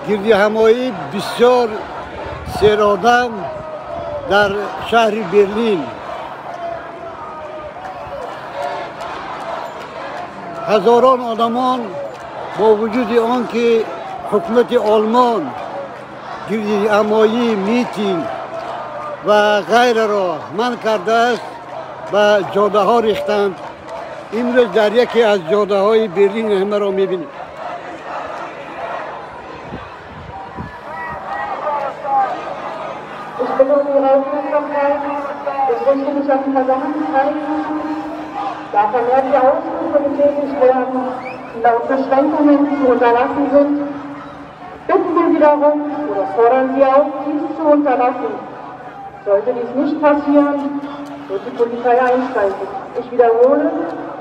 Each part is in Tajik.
Гирдиҳамоӣ бисёр серодам дар шаҳри Берлин. Ҳазорон одамон бо вуҷуди он ки ҳукумати Олмон гирдиҳамоӣ, митинг ва ғайраро манъ кардааст, ба ҷодаҳо рехтанд. Имрӯз дар яке аз ҷодаҳои Берлин ҳамаро мебинем. Ich bitte um Ihre Aufmerksamkeit. Ich richte mich an die Versammlungsteilnehmer. Da vermehrt die Aufrufe getätigt werden, die laut Beschränkungen zu unterlassen sind, bitten wir Sie darum oder fordern Sie auf, dies zu unterlassen. Sollte dies nicht passieren, wird die Polizei einschreiten. Ich wiederhole,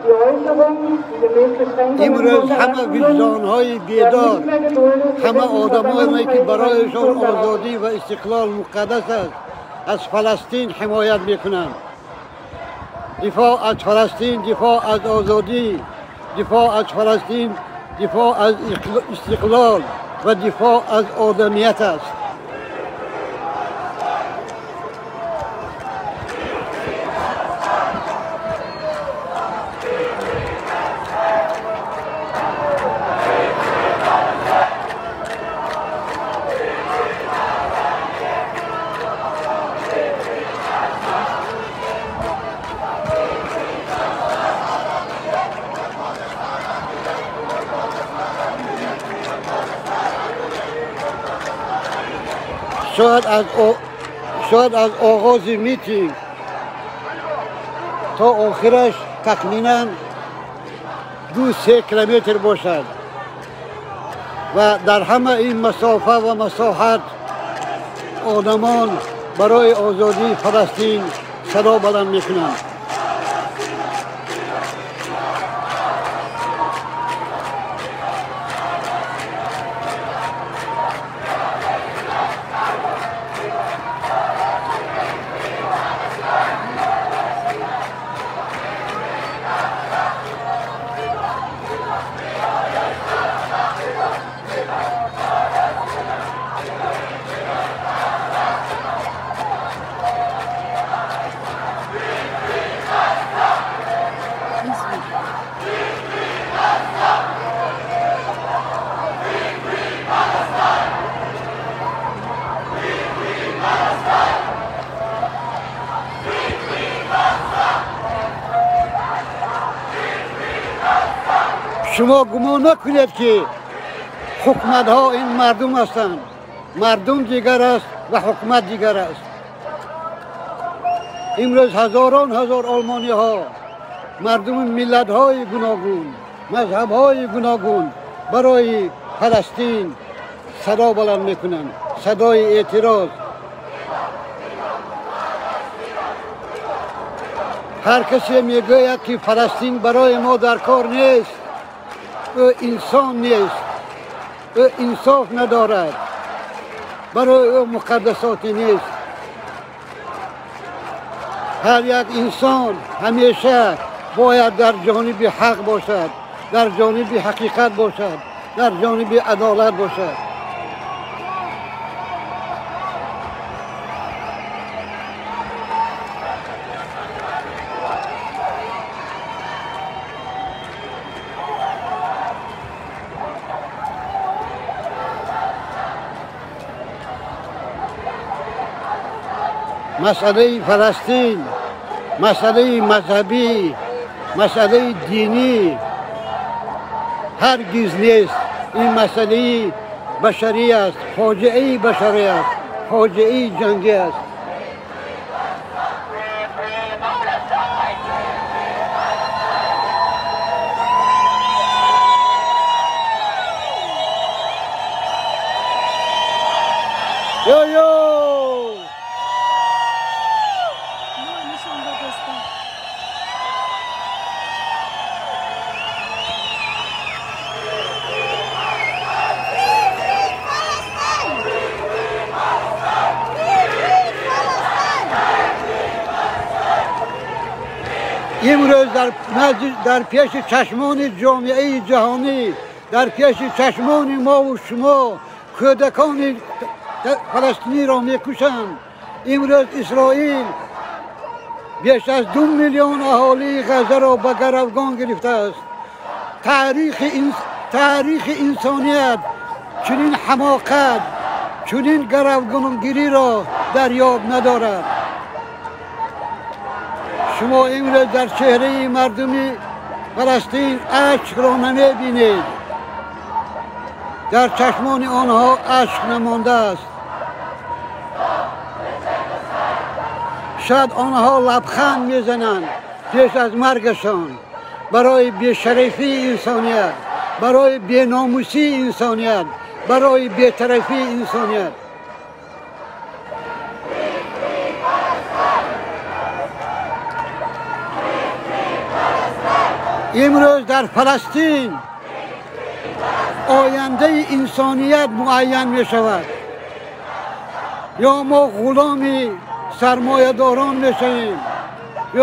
die Äußerungen, die gemäß Beschränkungen zu имрӯз ҳама unterlassen sind, виҷдонҳои werden бедор, nicht mehr geduldet. Wir ҳама bitten die одамоне ки Versammlungsteilnehmer, dies барояшон zu unterlassen. озодӣ ва истиқлол муқаддас аст, аз Фаластин ҳимоят мекунанд. Дифоъ аз Фаластин дифоъ аз озодӣ, дифоъ аз Фаластин дифоъ аз истиқлол ва дифоъ аз одамият аст. Шояд аз оғози митинг то охираш тахминан 2-3 километр бошад ва дар ҳама ин масофа ва масоҳат одамон барои озодии Фаластин садо баланд мекунанд. Шумо гумон накунед, ки ҳукуматҳо ин мардум ҳастанд. Мардум дигар аст ва ҳукумат дигар аст. Имрӯз ҳазорон ҳазор олмониҳо, мардуми миллатҳои гуногун, мазҳабҳои гуногун барои Фаластин садо баланд мекунанд, садои эътироз. Ҳар касе мегӯяд, ки Фаластин барои мо дар кор нест, ӯ инсон нест, ӯ инсоф надорад, барои ӯ муқаддасоте нест. Ҳар як инсон ҳамеша бояд дар ҷониби ҳақ бошад, дар ҷониби ҳақиқат бошад, дар ҷониби адолат бошад. Масъалаи Фаластин масъалаи мазҳабӣ, масъалаи динӣ ҳаргиз нест. Ин масъалаи башарӣ аст, фоҷиаи башарӣ аст, фоҷиаи ҷангӣ аст. Йо-йо! Нишон додастам. Имрӯз дар пеши чашмони ҷомеаи ҷаҳонӣ, дар пеши чашмони мову шумо кӯдакони фаластиниро мекушанд. Имрӯз Исроил беш аз 2 миллион аҳолии Ғаззаро ба гаравгон гирифтааст. Таърихи инсоният чунин ҳамоқат, чунин гаравгонгириро дар ёд надорад. Шумо имрӯз дар чеҳраи мардуми Фаластин ашкро намебинед. Дар чашмони онҳо ашк намондааст. Шояд онҳо лабханд мезананд пеш аз маргашон барои бешарафии инсоният, барои беномусии инсоният, барои бетарафии инсоният. Имрӯз дар Фаластин ояндаи инсоният муайян мешавад. Ё мо ғуломи сармоядорон мешавем,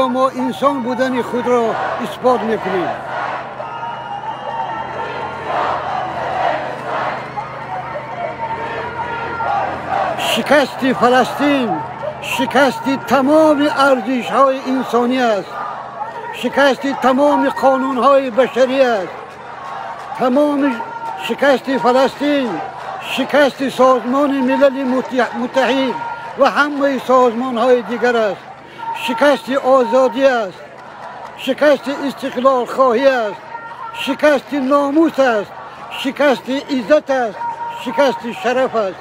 ё мо инсон будани худро исбот мекунем. Шикасти Фаластин шикасти тамоми арзишҳои инсонӣ аст, шикасти тамоми қонунҳои башарӣ аст. Тамоми шикасти Фаластин шикасти Созмони Милали Муттаҳид ва ҳамаи созмонҳои дигар аст. Шикасти озодӣ аст, шикасти истиқлолхоҳӣ аст, шикасти номус аст, шикасти иззат аст, шикасти шараф аст.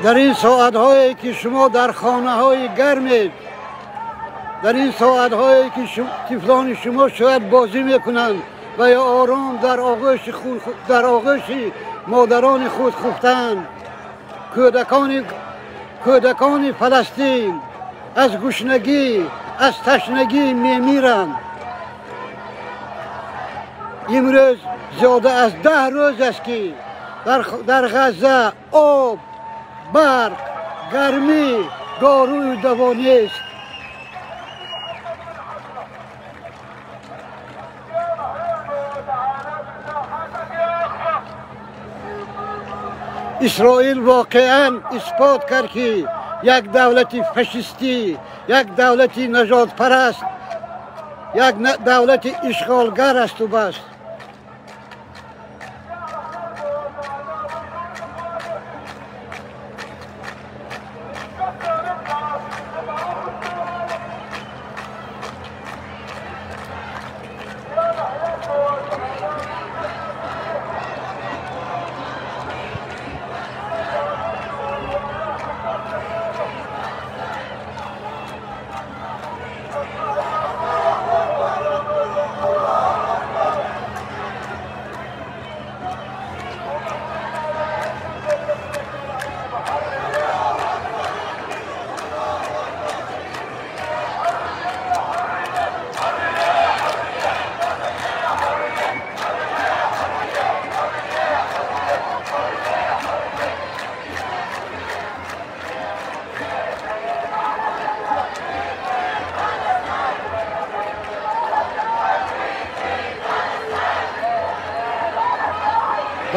Дар ин соатҳое ки шумо дар хонаҳои гармед, дар ин соатҳое ки тифлони шумо шояд бозӣ мекунанд ва ё ором дар оғӯши модарони худ хуфтанд, кӯдакони Фаластин аз гушнагӣ, аз ташнагӣ мемиранд. Имрӯз зиёда аз 10 рӯз аст ки дар Ғазза об, барқ, гармӣ, дорую даво нест. Исроил воқеан исбот кард ки як давлати фашистӣ, як давлати нажодпараст, як давлати ишғолгар асту бас.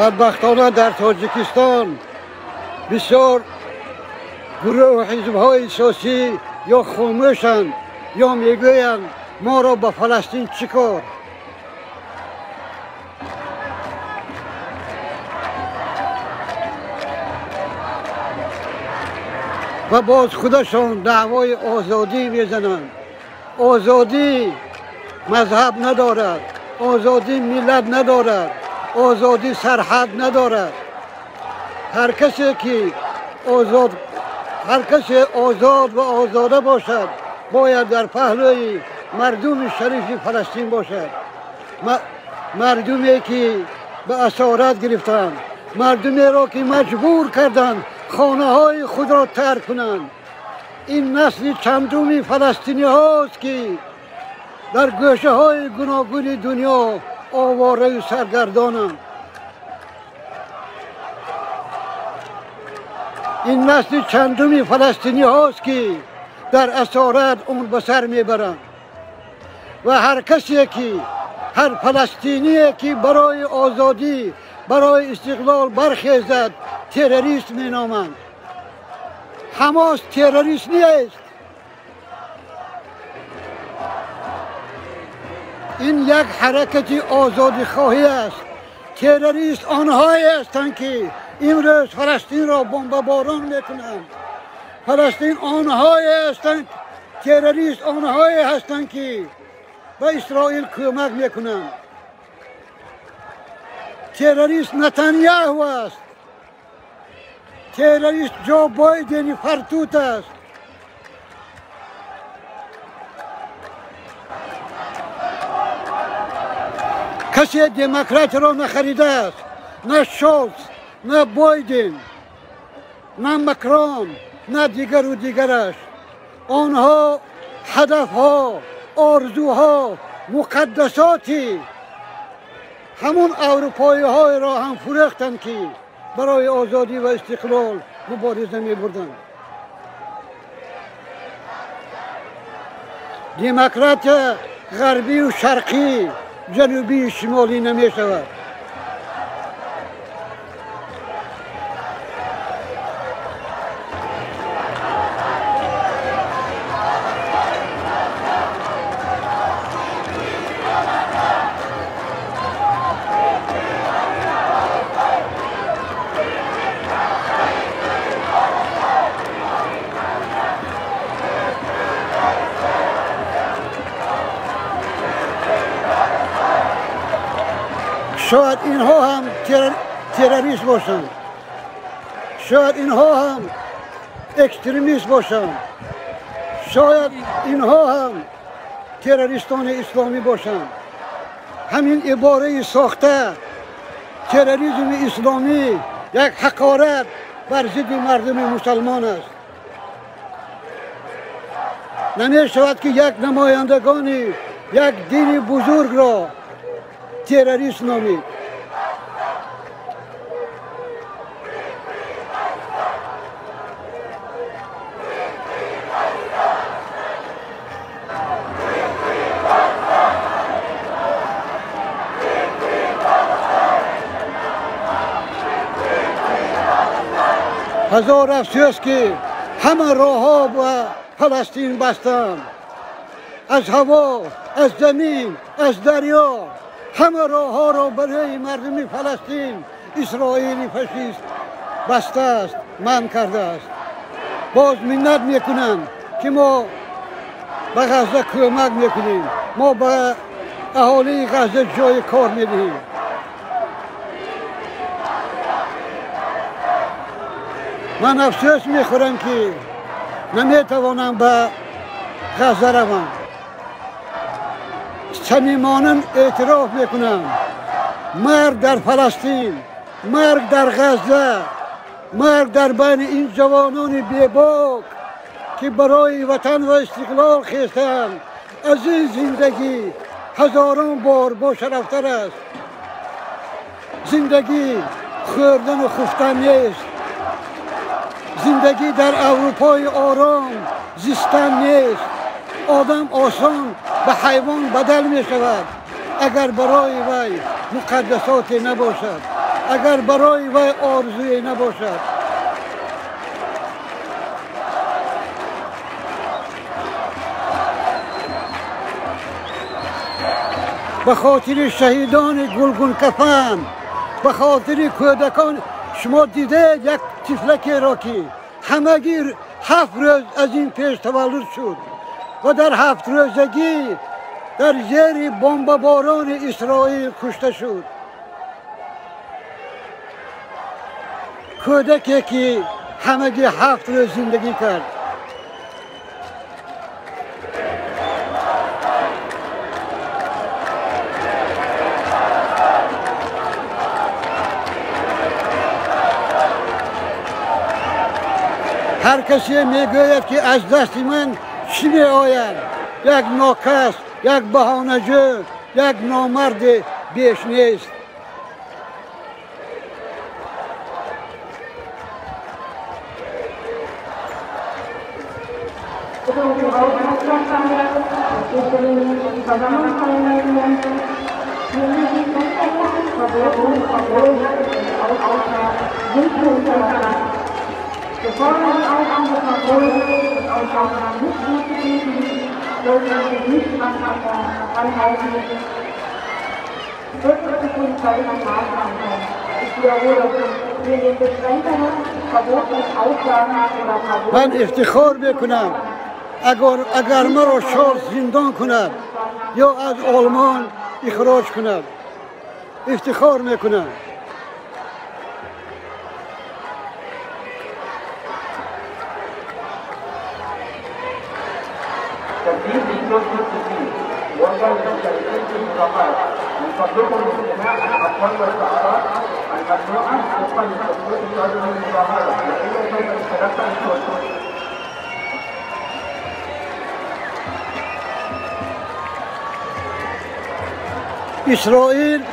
Бадбахтона дар Тоҷикистон бисёр гурӯҳу ҳизбҳои сиёсӣ ё хомӯшанд, ё мегӯянд моро ба Фаластин чӣ кор. Ва боз худашон даъвои озодӣ мезананд. Озодӣ мазҳаб надорад, озодӣ миллат надорад, озодӣ сарҳад надорад. Ҳар касе ки озод, ҳар касе озод ва озода бошад, бояд дар паҳлӯи мардуми шарифи Фаластин бошад. Мардуме ки ба асорат гирифтанд, мардумеро ки маҷбур карданд хонаҳои худро тарк кунанд. Ин насли чандуми фаластиниҳост ки дар гӯшаҳои гуногуни дунё овораю саргардонанд. Ин насли чандуми фаластиниҳост ки дар асорат умр ба сар мебаранд. Ва ҳар касе ки, ҳар фаластиние ки барои озодӣ, барои истиқлол бархезад, террорист меноманд. Ҳамос террорист нест. Ин як ҳаракати озодихоҳӣ аст. Террорист онҳое ҳастанд ки имрӯз Фаластинро бомбаборон мекунанд. Фаластин онҳое ҳастанд, террорист онҳое ҳастанд ки ба Исроил кӯмак мекунанд. Террорист Нетаньяҳу аст. Террорист Ҷо Байдени фартут аст. Касе демократияро нахаридааст, на Шолц, на Байден, на Макрон, на дигару дигараш. Онҳо ҳадафҳо, орзуҳо, муқаддасоти ҳамон аврупоиҳоеро ҳам фурӯхтанд ки барои озодӣ ва истиқлол мубориза мебурданд. Демократия ғарбию шарқӣ, ҷанубию шимолӣ намешавад. Шояд инҳо ҳам террорист бошанд, шояд инҳо ҳам экстремист бошанд, шояд инҳо ҳам террористони исломӣ бошанд. Ҳамин ибораи сохта терроризми исломӣ як ҳақорат бар зидди мардуми мусалмон аст. Намешавад ки як намояндагони як дини бузургро террорист номид. Ҳазор афсӯс ки ҳама роҳҳо ба Фаластин бастанд. Аз ҳаво, аз замин, аз дарё ҳама роҳҳоро барои мардуми Фаластин Исроили фашист бастааст, манъ кардааст. Боз миннат мекунанд ки мо ба Ғазза кӯмак мекунем, мо ба аҳолии Ғазза ҷои кор медиҳем. Ман афсӯс мехӯрам ки наметавонам ба Ғазза равам. Самимона эътироф мекунам, марг дар Фаластин, марг дар Ғазза, марг дар байни ин ҷавонони бебок ки барои ватан ва истиқлол хестанд, аз ин зиндагӣ ҳазорон бор бошарафтар аст. Зиндагӣ хӯрдану хуфтан нест. Зиндагӣ дар Аврупои ором зистан нест. Одам осон ба ҳайвон бадал мешавад, агар барои вай муқаддасоте набошад. اگر برای وی آرزوی نباشد. به خاطر شهیدان گلگون کفن، به خاطر کودکان. شما دیده یک طفلک را که همگی 7 روز از این پیش تولد شد و در 7 روزگی در زیر بمباران اسرائیل کشته شد. کودکی که همگی 7 روز زندگی کرد. هر کسی میگوید که از دست من چی می آید، یک ناکس، یک بهانه‌جو، یک نامرد بیش نیست. من افتخار میکنم اگر مرا شاه زندان کند یا از آلمان اخراج کند، افتخار میکنم. اسرائیل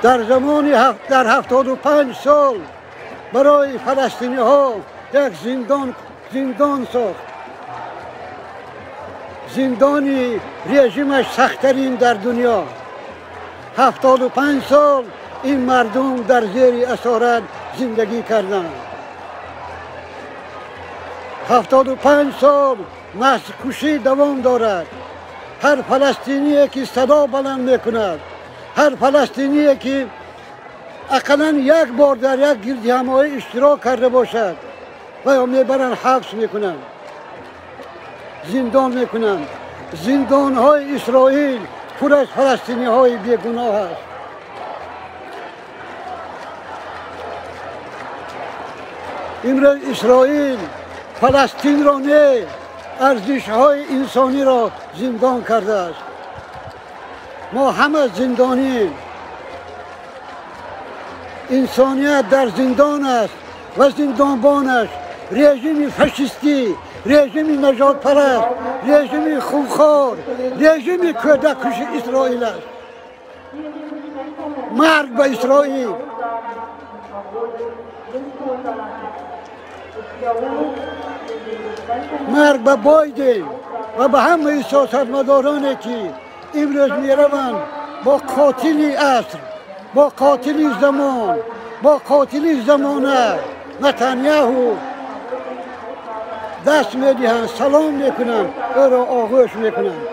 در زمان در 75 سال برای فلسطینی ها یک زندان ساخت. زندانی رژیمش سخت‌ترین در دنیا. 75 سال این مردم در زیر اسارت زندگی کردند. 75 سال نسل کشی دوام دارد. هر فلسطینی که صدا بلند میکند، هر فلسطینی که اقلا یک بار در یک گردهمایی اشتراک کرده باشد و یا میبرن حبس میکنند، زندان میکنند. زندان های اسرائیل پر از فلسطینی های بیگناه است. امروز اسرائیل فلسطین را نه، ارزش های انسانی را زندان کرده است. ما همه زندانیم. انسانیت در زندان است و زندانبانش رژیم فاشیستی، رژیم نژاد پرست، رژیم خونخوار، رژیم کودک‌کش اسرائیل است. مرگ به اسرائیل. مرگ به بایدن و به همه سیاستمدارانی که امروز میروند با قاتل عصر، با قاتل زمان، با قاتل زمانه نتانیاهو دست میدهند، سلام میکنند، او را آغوش میکنند.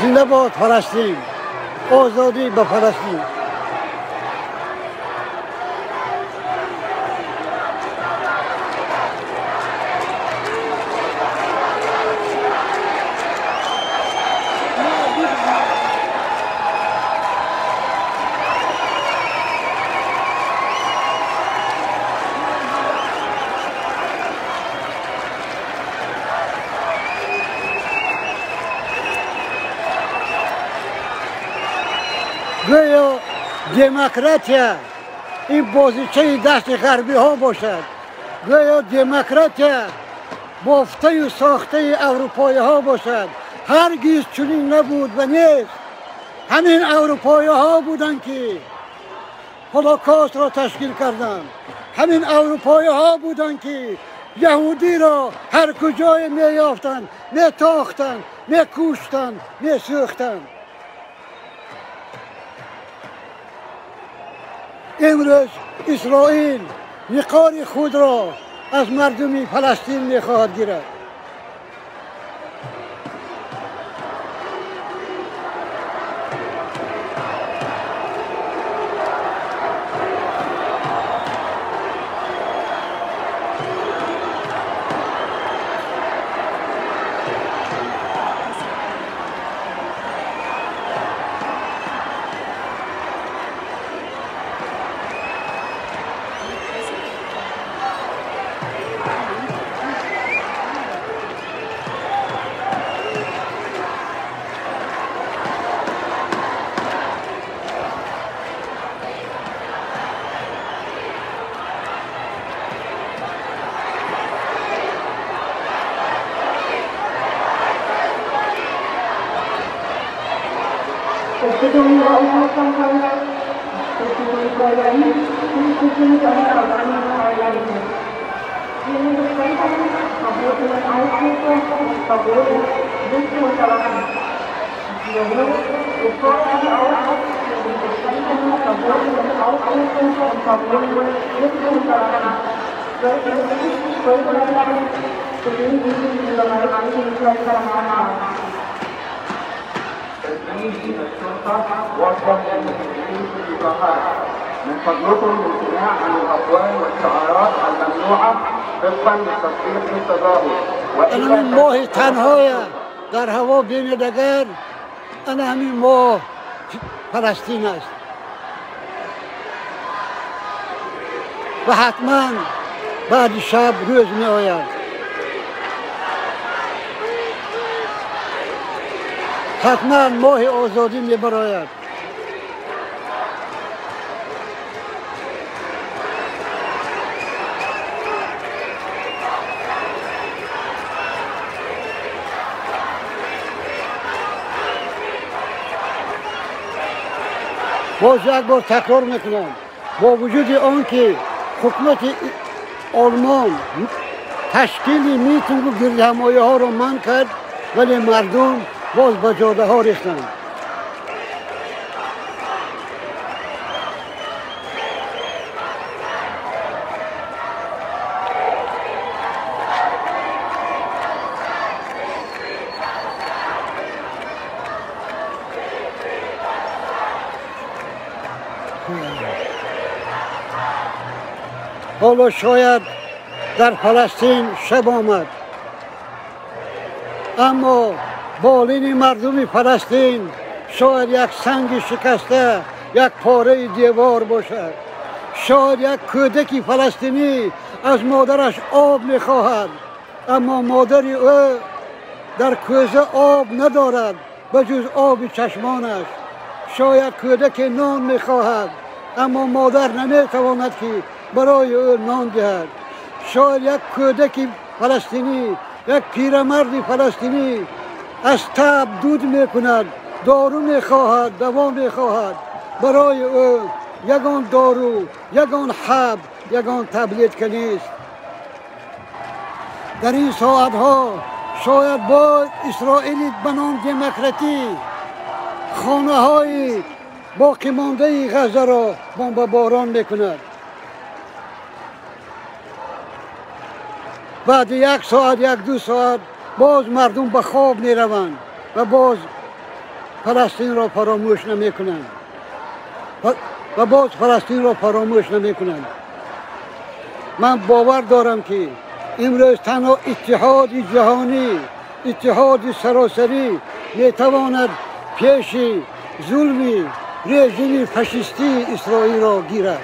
زنده باد فلسطین، آزادی به فلسطین. демократия ин бозичаи дасти ғарбиҳо бошад, гӯё демократия бофтаю сохтаи аврупоиҳо бошад. Ҳаргиз чунин набуд ва нест. Ҳамин аврупоиҳо буданд, ки Ҳолокостро ташкил карданд. Ҳамин аврупоиҳо буданд, ки яҳудиро ҳар куҷое меёфтанд, метохтанд, мекуштанд, месӯхтанд. Имрӯз Исроил виқори худро аз мардуми Фаластин мехоҳад гирад. Ich bitte um Ihre Aufmerksamkeit. Die Beschränkungen, verbotenen Aufrufe und Verbote sind zu unterlassen. Ich wiederhole, wir fordern Sie auf, die Beschränkungen, verbotenen Aufrufe und Verbote sind zu unterlassen. Sollten es nicht folgen bleiben, zu denen Sie in Bereich haben. الشرطة وصل للمسلمين في المظاهرة. من فضلكم الامتناع عن الأقوال والشعارات الممنوعة طبقا للتصريح بالتظاهر. أنا من ماه تنهايا در هوا بین دگر، أنا همین ماه فلسطین است و حتما بعد شب روز می آید. حتما ماه آزادی می براید. باز یک بار تکرار میکنم، با وجود آنکه حکومت آلمان تشکیل میتینگ و گردهمایی ها را منع کرد، ولی مردم باز به جاده ها ریختند. حالا شاید در فلسطین شب آمد، اما بالین مردم فلسطین شاید یک سنگ شکسته، یک پاره دیوار باشد. شاید یک کودک فلسطینی از مادرش آب میخواهد، اما مادر او در کوزه آب ندارد به جز آب چشمانش. شاید کودک نان میخواهد، اما مادر نمیتواند که برای او نان دهد. شاید یک کودک فلسطینی، یک پیرمرد فلسطینی از تب دود میکند، دارو میخواهد، دوا میخواهد. برای او یگان دارو، یگان حب، یگان تبلت که نیست. در این ساعتها شاید با اسرائیل به نام دموکراتی خانه های باقی مانده غزه را بمباران میکند. بعد یک ساعت، یک دو ساعت باز مردم به خواب می روند و باز فلسطین را فراموش نمی کنند و باز فلسطین را فراموش نمی کنند. من باور دارم که امروز تنها اتحاد جهانی، اتحاد سراسری می تواند پیش ظلم رژیم فاشیستی اسرائیل را گیرد.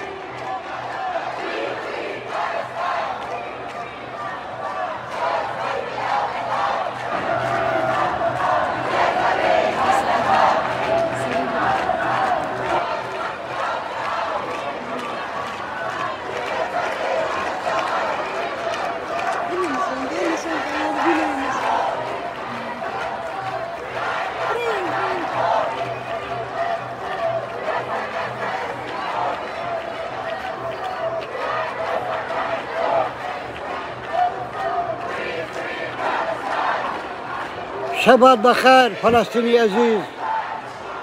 Шабат бахайр, Фаластини азиз.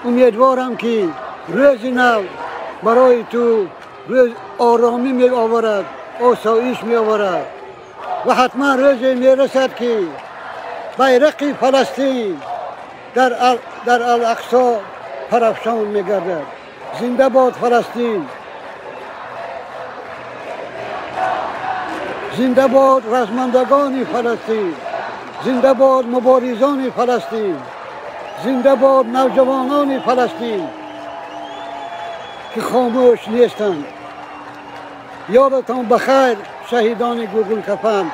Умедворам, ки рӯзи нав барои ту рӯз оромӣ меоварад, осоиш меоварад ва ҳатман рӯзе мерасад, ки байрақи Фаластин дар Ал-Ақсо парафшон мегардад. Зинда бод Фаластин, зинда бод размандагони Фаластин, зинда бод муборизони Фаластин, зинда бод навҷавонони Фаластин, ки хомӯш нестанд. Ёдатон ба хайр, шаҳидони гулгулкафан.